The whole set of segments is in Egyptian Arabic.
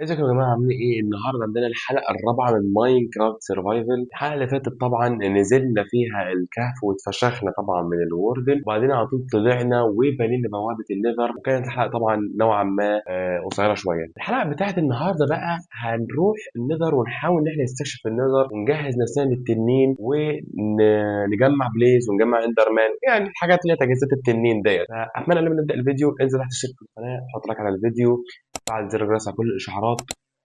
ازيكم يا جماعة، عاملين ايه؟ النهارده عندنا الحلقة الرابعة من Minecraft survival. الحلقة اللي فاتت طبعا نزلنا فيها الكهف واتفشخنا طبعا من ال warden، وبعدين على طول طلعنا وبنينا بوابه ال Nether، وكانت الحلقة طبعا نوعا ما قصيرة شوية. الحلقة بتاعت النهارده بقى هنروح ال Nether ونحاول ان احنا نستكشف ال Nether ونجهز نفسنا للتنين ونجمع blaze ونجمع enderman، يعني الحاجات اللي هي تجهيزات التنين ديت. فاتمنى قبل ما نبدا الفيديو انزل تحت اشترك في القناة، حط like على الفيديو، فعل زر الجرس على كل الاشعارات،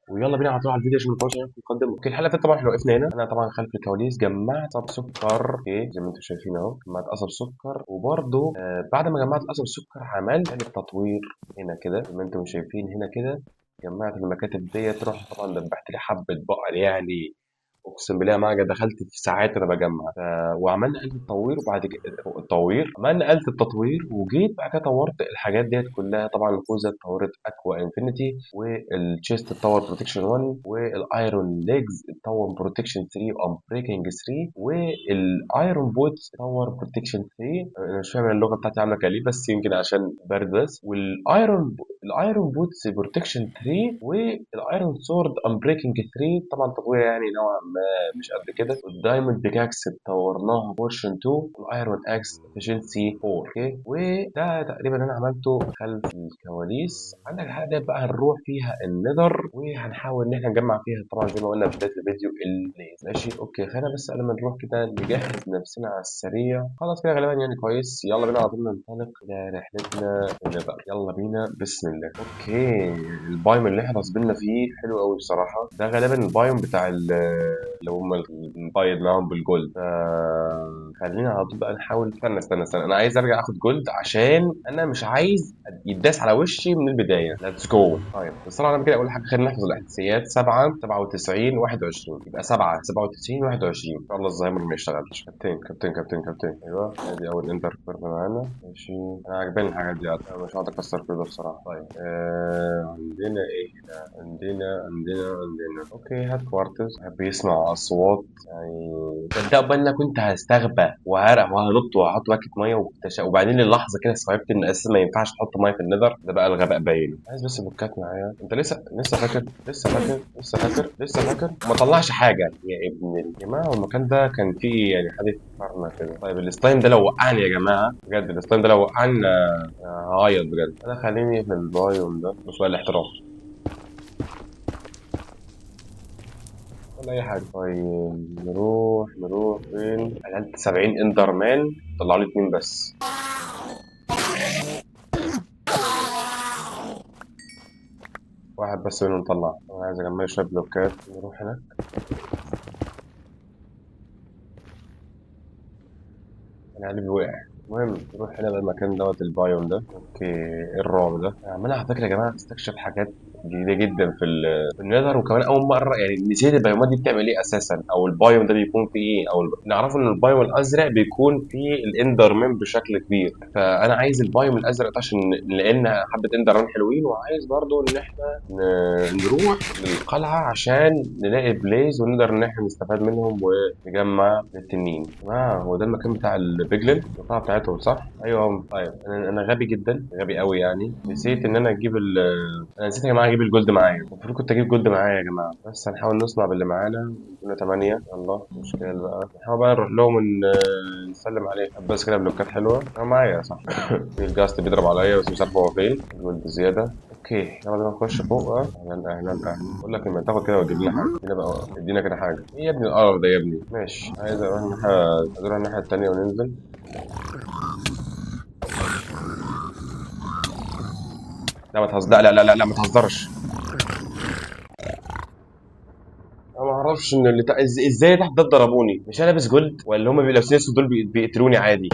ويلا بينا على طول على الفيديو عشان ما نطولش عليكم في المقدمة. okay، الحلقة اللي فاتت طبعا احنا وقفنا هنا. انا طبعا خلف الكواليس جمعت قصب سكر، okay زي ما انتم شايفين اهو، جمعت قصب سكر، وبرده بعد ما جمعت قصب السكر عملت آلة تطوير هنا كده زي ما انتم شايفين هنا كده، جمعت المكاتب ديت، رحت طبعا دبحت لي حبه بقر، يعني اقسم بالله ما دخلت في ساعات وانا بجمع. وعملنا آلة التطوير، وبعد كده التطوير عملنا آلة التطوير، وجيت بعد كده طورت الحاجات ديت كلها. طبعا الخوذه اتطورت aqua affinity، وال chest اتطور protection 1، وال iron legs اتطور protection 3 و unbreaking 3، وال iron boots اتطور protection 3. انا مش فاهم اللغة بتاعتي عامله كده ليه، بس يمكن عشان برد بس. وال iron ال iron boots protection 3، وال iron sword unbreaking 3، طبعا تطوير يعني نوعا ما مش قد كده. وال diamond pickaxe اتطورناها fortune 2، وال iron axe efficiency 4. okay، وده تقريبا انا عملته خلف الكواليس. عندك الحلقة ديت بقى هنروح فيها ال Nether، وهنحاول ان احنا نجمع فيها طبعا زي ما قلنا في بداية الفيديو ال blaze. ماشي okay، خلينا بس قبل ما نروح كده نجهز نفسنا على السريع. خلاص كده غالبا يعني كويس. يلا بينا على طول ننطلق الى رحلتنا ال Nether. يلا بينا بسم الله. okay، ال biome اللي احنا غصبنا فيه حلو قوي بصراحة. ده غالبا ال biome بتاع اللي هم بنبيض معاهم بال gold. خلينا على طول بقى نحاول. استنى استنى استنى، انا عايز ارجع اخد gold عشان انا مش عايز يتداس على وشي من البداية. let's go. طيب بس انا كده اول حاجة خلينا نحفظ الاحداثيات. 7 97 21، يبقى 7 97 21. ان شاء الله الزهايمر ما يشتغلش. كابتن كابتن كابتن كابتن، ايوه ادي اول ender pearl معانا. ماشي، انا عاجباني الحاجات دي، انا مش هقعد اكسر كل ده بصراحة. طيب عندنا ايه هنا؟ عندنا okay، هات كوارتز. بيسمع اصوات، يعني تصدقوا بقى ان انا كنت هستغبى وهرق وهنط وهحط bucket مية وبعدين للحظة كده استوعبت ان اساسا ما ينفعش تحط مية في ال Nether. ده بقى الغباء باين. عايز بس بلوكات معايا. انت لسه فاكر لسه فاكر لسه فاكر لسه فاكر ما طلعش حاجة يا ابن يا جماعة. المكان ده كان فيه يعني حد يفكرنا كده. طيب السلايم ده لو وقعني يا جماعة بجد، السلايم ده لو وقعني هعيط بجد. انا خليني في ال biome ده، بص بقى الاحتراف ولا اي حاجة. طيب نروح فين؟ قتلت 70 enderman، طلعوا لي 2 بس. واحد بس منهم طلع. انا عايز اجمع شوية بلوكات. نروح هناك. انا قلبي وقع. المهم نروح هنا بقى المكان دوت ال biome ده. okay، ايه الرعب ده؟ انا عمال على فكرة يا جماعة استكشف حاجات جديدة جدا في ال Nether، وكمان اول مرة يعني نسيت البايومات دي بتعمل ايه اساسا، او ال biome ده بيكون فيه ايه، او نعرفه ان ال biome الازرق بيكون فيه ال enderman بشكل كبير. فانا عايز ال biome الازرق ده عشان نلاقي لنا حبه enderman حلوين، وعايز برضو ان احنا نروح للقلعه عشان نلاقي blaze ونقدر ان احنا نستفاد منهم ونجمع التنين. هو ده المكان بتاع ال piglin، القلعة بتاعتهم صح؟ ايوه. طيب انا غبي جدا، غبي قوي يعني. نسيت ان انا اجيب ال، انا نسيت يا جماعة اجيب ال gold معايا. المفروض كنت اجيب gold معايا يا جماعة. بس هنحاول نصنع باللي معانا. كنا 8. يلا مشكلة بقى. نحاول بقى نروح لهم نسلم عليهم. بس كده بلوكات حلوة. انا معايا صح. في ال ghast بيضرب عليا بس مش عارف هو فين. gold زيادة. okay يلا بينا نخش فوق بقى. اهلا اهلا اهلا. بقول لك لما تاخد كده وتجيب لنا حاجة. ادينا بقى، ادينا كده حاجة. ايه يا ابني القرف ده يا ابني؟ ماشي، عايز اروح الناحية، عايز اروح الناحية التانية وننزل. لا ما تهزر، لا لا لا لا ما تهزرش. انا ما اعرفش ان اللي ازاي تحت ده ضربوني. مش انا لابس gold ولا هم بيبقوا لابسين اسود دول بيقتلوني عادي؟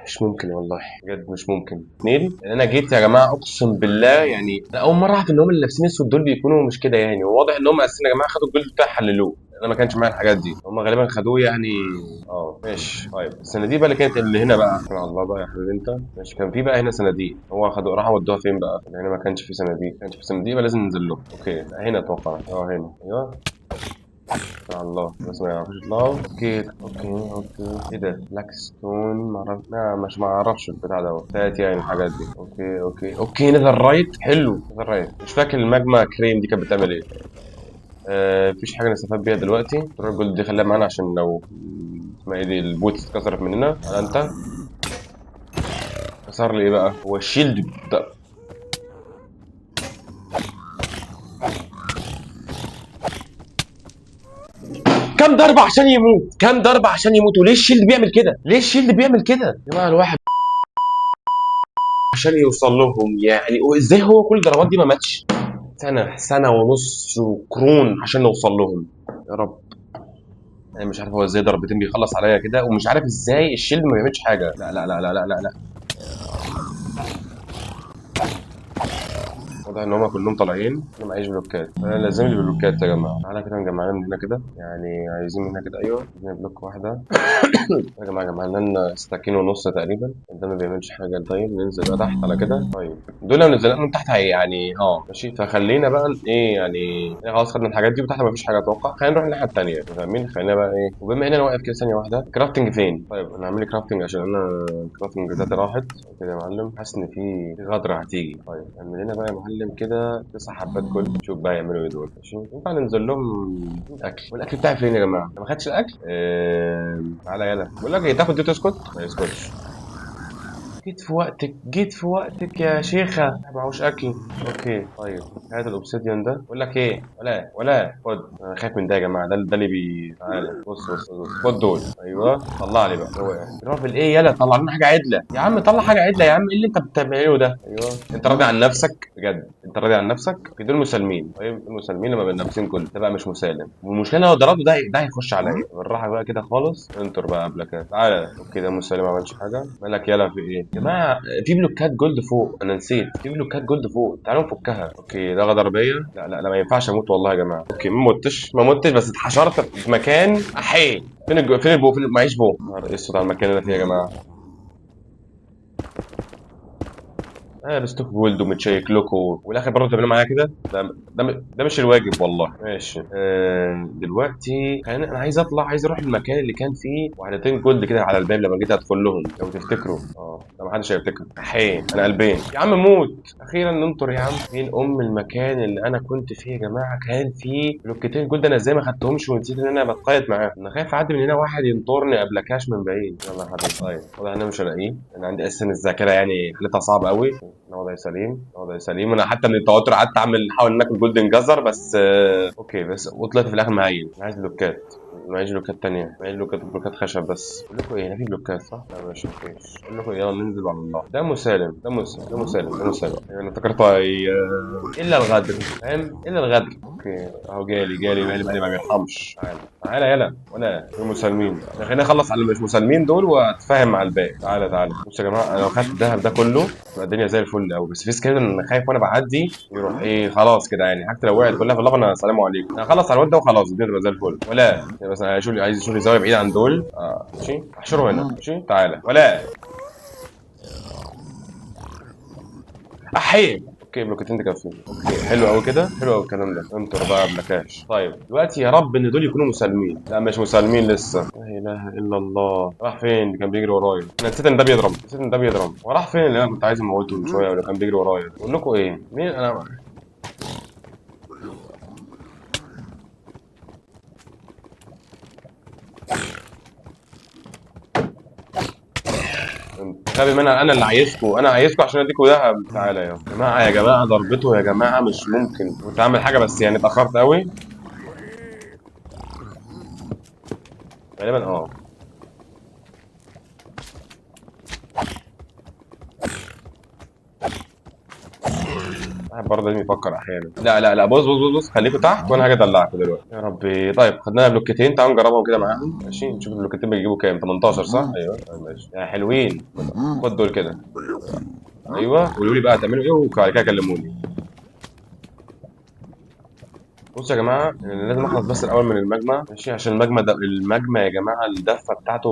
مش ممكن والله بجد مش ممكن. 2 انا جيت يا جماعة اقسم بالله، يعني انا اول مرة اعرف ان هم اللي لابسين اسود دول بيكونوا مش كده يعني. وواضح ان هم اساسا يا جماعة خدوا ال gold بتاعي حللوه. انا ما كانش معايا الحاجات دي، هم غالبا خدوه يعني. ماشي. طيب الصناديق بقى اللي كانت اللي هنا بقى، سبحان الله بقى يا حبيبي انت. ماشي، كان في بقى هنا صناديق، هو خدوا راحوا ودوها فين بقى؟ هنا ما كانش في صناديق، ما كانش في صناديق يبقى لازم ننزل له. okay هنا اتوقع. هنا. ايوه على الله بس ما يعرفوش يطلعوا. okay okay okay، ايه ده؟ blackstone، ما اعرف، مش ما اعرفش البتاع ده بتاعت يعني الحاجات دي. okay okay okay، netherite، حلو netherite. مش فاكر ال magma cream دي كانت بتعمل ايه. مفيش حاجة نستفاد بيها دلوقتي. تروح ال gold دي خليها معانا عشان لو اسمها ايه دي ال boots اتكسرت مننا. تعالى انت، كسر لي ايه بقى؟ هو ال shield ده كام ضربه عشان يموت؟ كام ضربه عشان يموت؟ وليه ال shield بيعمل كده؟ ليه ال shield بيعمل كده يا جماعة؟ الواحد عشان يوصل لهم يعني، وازاي هو كل الضربات دي ما ماتش؟ سنة، سنة ونص وقرون عشان نوصل لهم. يا رب. انا مش عارف هو ازاي ضربتين بيخلص عليا كده، ومش عارف ازاي ال shield ما بيعملش حاجة. لا لا لا لا لا لا لا، واضح ان هما كلهم طالعين. انا معيش بلوكات، انا لازم لي بلوكات يا جماعة. تعالى كده نجمع من هنا كده، يعني عايزين من هنا كده. ايوه عايزين block واحدة. يا جماعة جمعنا لنا ستاكين ونص تقريبا، ده ما بيعملش حاجة. طيب ننزل بقى تحت على كده. طيب دول لو نزلنا من تحت هي يعني ماشي. فخلينا بقى ايه يعني، خلاص خدنا الحاجات دي وتحت ما فيش حاجة اتوقع. خلينا نروح الناحية الثانية، فاهمين؟ خلينا بقى ايه، وبما ان انا واقف كده ثانية واحدة، crafting فين؟ طيب انا هعمل crafting عشان انا crafting بتاعتي راحت كده يا معلم. حاسس ان في غدره هتيجي. طيب اعمل لنا بقى يا معلم كده 9 حبات gold، شوف بقى يعملوا ايه دول. ماشي ينفع ننزل لهم الاكل؟ والاكل بتاعي فين يا جماعة؟ انا ما خدتش الاكل. تعالى يلا، بقول لك ايه، تاخد دي تسكت؟ ما يسكتش. جيت في وقتك، جيت في وقتك يا شيخه. ما معهوش اكل. okay طيب هات ال obsidian ده. بقول لك ايه، ولا خد، انا خايف من ده يا جماعة. ده اللي بي، تعالى بص بص بص، خد دول. ايوه طلع لي بقى. هو يعني رافل ايه؟ يلا طلع لنا حاجة عدله يا عم، طلع حاجة عدله يا عم. ايه اللي انت بتعمله ده؟ ايوه انت راضي عن نفسك بجد؟ انت راضي عن نفسك؟ دول مسالمين. طيب دول مسالمين لما بنفسين كله ده بقى مش مسالم. والمشكلة لو ضربته ده هيخش عليا بالراحة بقى كده خالص. انتر بقى قبل كده، تعالى. okay ده مسالم ما عملش حاجة. مالك يلا في ايه يا جماعة؟ في بلوكات gold فوق، انا نسيت في بلوكات gold فوق، تعالوا نفكها. okay ده غدر بيا. لا لا لا ما ينفعش اموت والله يا جماعة. okay ما متش، ما متش، بس اتحشرت في مكان. احي فين فين ال bow؟ فين معيش bow. نهار اسود على المكان اللي انا فيه يا جماعة. انا بستوك gold ومتشيك لكم والاخر برضه تعملوا معايا كده. ده مش الواجب والله. ماشي. دلوقتي خلينا، انا عايز اطلع، عايز اروح المكان اللي كان فيه وحدتين gold كده على الباب لما جيت ادخل لهم، لو تفتكروا. ده ما حدش هيفتكر. احي انا قلبين يا عم، موت اخيرا. ننطر يا عم. فين ام المكان اللي انا كنت فيه يا جماعة؟ كان فيه بلوكتين gold، انا ازاي ما خدتهمش ونسيت ان انا بتقيد معاهم؟ انا خايف اعدي من هنا واحد ينطرني قبل كاش من بعيد. يلا يا حبيبي. طيب واضح ان انا مش هلاقيه. انا عندي اساسا الذاكرة يعني حالتها صعبة قوي. انا وضعي سليم، وضعي سليم. انا حتى من التوتر قعدت احاول ناكل golden جزر بس. okay بس وطلعت في الاخر معايا. انا عايز بلوكات، معيش بلوكات تانية، معيش بلوكات خشب بس. بقول لكم ايه، هنا في بلوكات صح؟ لا ماشي مفيش. بقول لكم يلا ننزل على الله. ده مسالم، ده مسالم، ده مسالم، ده مسالم. يعني انا افتكرته الا الغدر، فاهم؟ الا الغدر. okay اهو جالي جالي جالي جالي، ما بيرحمش. تعالى تعالى يلا، ولا دول مسالمين. خليني اخلص على اللي مش مسالمين دول واتفاهم مع الباقي. تعالى تعالى. بصوا يا جماعة، انا لو خدت الذهب ده كله تبقى الدنيا زي الفل قوي، بس في سكيل انا خايف وانا بعدي يروح ايه خلاص كده يعني. حتى لو وقعت كلها في اللافا انا سلام عليكم. انا هخلص على الواد ده وخلاص الدنيا تبقى زي الفل. ولا بس انا عايز اشوف لي زاوية بعيد عن دول. ماشي احشره هنا. ماشي تعالى. ولا احي. okay بلوكتين تكفي. okay حلو قوي كده، حلو قوي الكلام ده. انتر بقى بلاكاش. طيب دلوقتي يا رب ان دول يكونوا مسالمين. لا مش مسالمين لسه. لا اله الا الله. راح فين اللي كان بيجري ورايا؟ انا نسيت ان ده بيضرب، نسيت ان ده بيضرب. وراح فين اللي انا كنت عايز اموته من شوية ولا كان بيجري ورايا؟ بقول لكم ايه، مين انا؟ غبي منها. انا اللي عايزكم، انا عايزكم عشان اديكم ذهب. تعالى يا جماعة، يا جماعة ضربته يا جماعة مش ممكن. كنت عامل حاجة بس يعني اتاخرت قوي غالبا. برضه لازم يفكر احيانا. لا لا لا بص بص بص بص، خليكم تحت وانا هاجي ادلعكم دلوقتي. يا ربي. طيب خدنا بلوكتين، تعالوا نجربهم كده معاهم. ماشي نشوف البلوكتين بيجيبوا كام. 18 صح؟ ايوه طيب ماشي يا حلوين. خد دول كده. ايوه قولوا لي بقى هتعملوا ايه وبعد كده كلموني. بصوا يا جماعة، انا لازم اخلص بس الاول من الماجما. ماشي عشان الماجما ده، الماجما يا جماعة الدفة بتاعته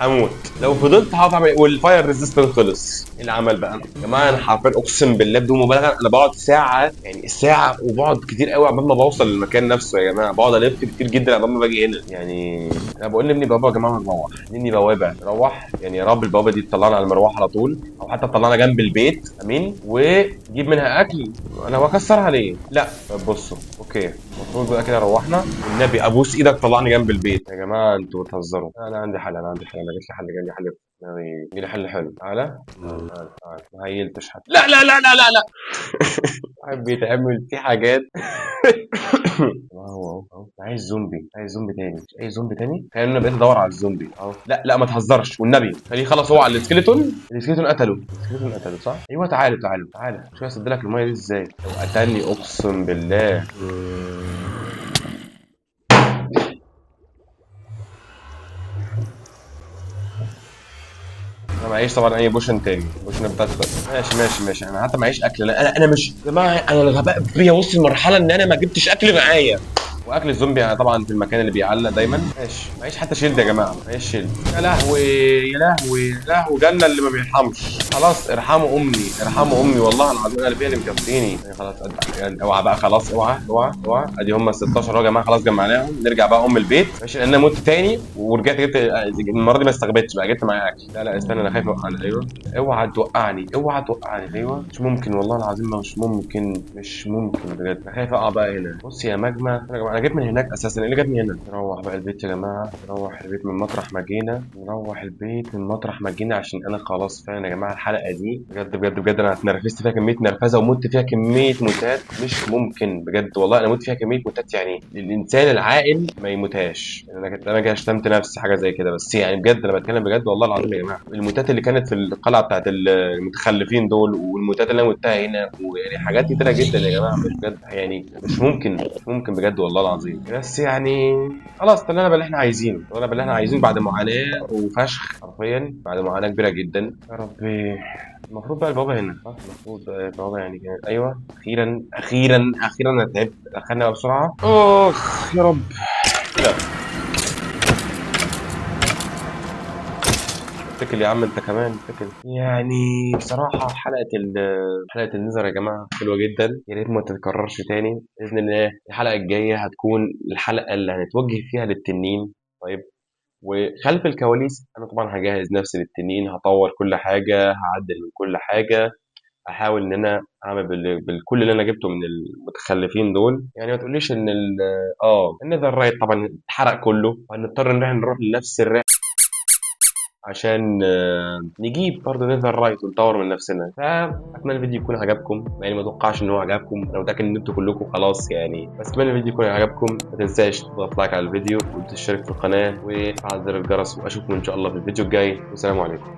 هموت لو فضلت هقف اعمل، وال fire resistance خلص. ايه العمل بقى يا جماعة؟ انا حرفيا اقسم بالله بدون مبالغه انا بقعد ساعة، يعني ساعة، وبقعد كتير قوي عقبال ما بوصل للمكان نفسه يا جماعة، بقعد الف كتير جدا عقبال ما باجي هنا. يعني انا بقول نبني بوابه يا جماعة ونروح، نبني بوابه نروح، يعني يا رب البوابة دي تطلعنا على المروحة على طول، او حتى تطلعنا جنب البيت، امين، وجيب منها اكل. انا بكسرها ليه؟ لا طب بصوا okay المفروض بقى كده روحنا، والنبي ابوس ايدك طلعني جنب البيت يا جماعة، انتوا بتهزروا. انا عندي حل، انا عندي حل، انا جت لي حل، جالي حل في دماغي، جالي حل حلو. تعالى تعالى تعالى، ما هيلتش حتى. لا لا لا لا لا لا عارف بيتعمل في حاجات. اهو اهو، عايز زومبي، عايز زومبي تاني، مش اي زومبي تاني. خلينا انا بقيت ادور على الزومبي اهو. لا لا ما تهزرش والنبي، خليه خلص هو على ال skeleton. ال skeleton قتله، ال skeleton قتله صح؟ ايوه تعالوا تعالوا تعالى، شوف اسد لك المية دي ازاي. لو قتلني اقسم بالله. انا معيش طبعا اي potion تاني، ال potion بتاعتي خلصت. ماشي ماشي ماشي، انا حتى معيش اكل. انا مش يا جماعة، انا الغباء بيا وصل لمرحلة ان انا ما جبتش اكل معايا، واكل الزومبي طبعا في المكان اللي بيعلق دايما. ماشي معيش حتى shield يا جماعة، معيش shield. يا لهوي يا لهوي يا لهوي، جنة اللي ما بيرحمش. خلاص ارحموا امي، ارحموا امي والله العظيم، انا اللي فيها اللي مكفيني. يعني خلاص يعني اوعى بقى، خلاص اوعى اوعى اوعى. ادي هم 16 اهو يا جماعة، خلاص جمعناهم. نرجع بقى ام البيت ماشي، لان انا مت تاني ورجعت جبت المرة دي ما استغبتش بقى، جبت معايا اكل. لا لا استنى، انا خايف اوقعني. ايوه اوعى توقعني، اوعى توقعني. ايوه مش ممكن والله العظيم، مش ممكن، مش ممكن بجد. انا خايف اقع بقى هنا. بص يا ماجما يا جماعة، انا جيت من هناك اساسا، ايه اللي جابني هنا؟ نروح بقى البيت يا جماعة، نروح البيت من مطرح ما جينا، نروح البيت من مطرح ما جينا، عشان انا خلاص فعلا يا جماعة الحلقة دي بجد بجد بجد انا اتنرفزت فيها كمية نرفزه، ومت فيها كمية موتات مش ممكن بجد والله. انا مت فيها كمية موتات يعني الانسان العاقل ما يموتهاش. انا كده شتمت نفسي حاجة زي كده، بس يعني بجد انا بتكلم بجد والله العظيم يا جماعة. الموتات اللي كانت في القلعة بتاعت المتخلفين دول، والموتات اللي انا متها هنا، ويعني حاجات كتيرة جدا يا جماعة، مش بجد يعني مش ممكن، مش ممكن بجد والله العظيم. بس يعني خلاص طلعنا باللي احنا عايزينه، طلعنا باللي احنا عايزينه بعد معاناة وفشخ حرفيا، بعد معاناة كبيرة جدا. يا ربي المفروض بقى البابا هنا صح؟ المفروض بقى البابا يعني كان. ايوه اخيرا اخيرا اخيرا انا تعبت، دخلنا بقى بسرعة. اخ يا رب. لا اتكل يا عم انت كمان اتكل. يعني بصراحة حلقة ال Nether يا جماعة حلوة جدا، يا ريت ما تتكررش تاني باذن الله. الحلقة الجاية هتكون الحلقة اللي هنتوجه فيها للتنين. طيب وخلف الكواليس انا طبعا هجهز نفسي للتنين، هطور كل حاجة، هعدل من كل حاجة، احاول ان انا اعمل بالكل اللي انا جبته من المتخلفين دول. يعني ما تقوليش ان ال netherite طبعا اتحرق كله، وهنضطر ان احنا نروح لنفس الرحلة عشان نجيب برضه netherite ونطور من نفسنا. فاتمنى الفيديو يكون عجبكم، يعني ما اتوقعش ان هو عجبكم، انا متاكد ان انتوا كلكم خلاص يعني، بس اتمنى الفيديو يكون عجبكم. ما تنساش تضغط like على الفيديو وتشترك في القناة وتفعل زر الجرس، واشوفكم ان شاء الله في الفيديو الجاي، والسلام عليكم.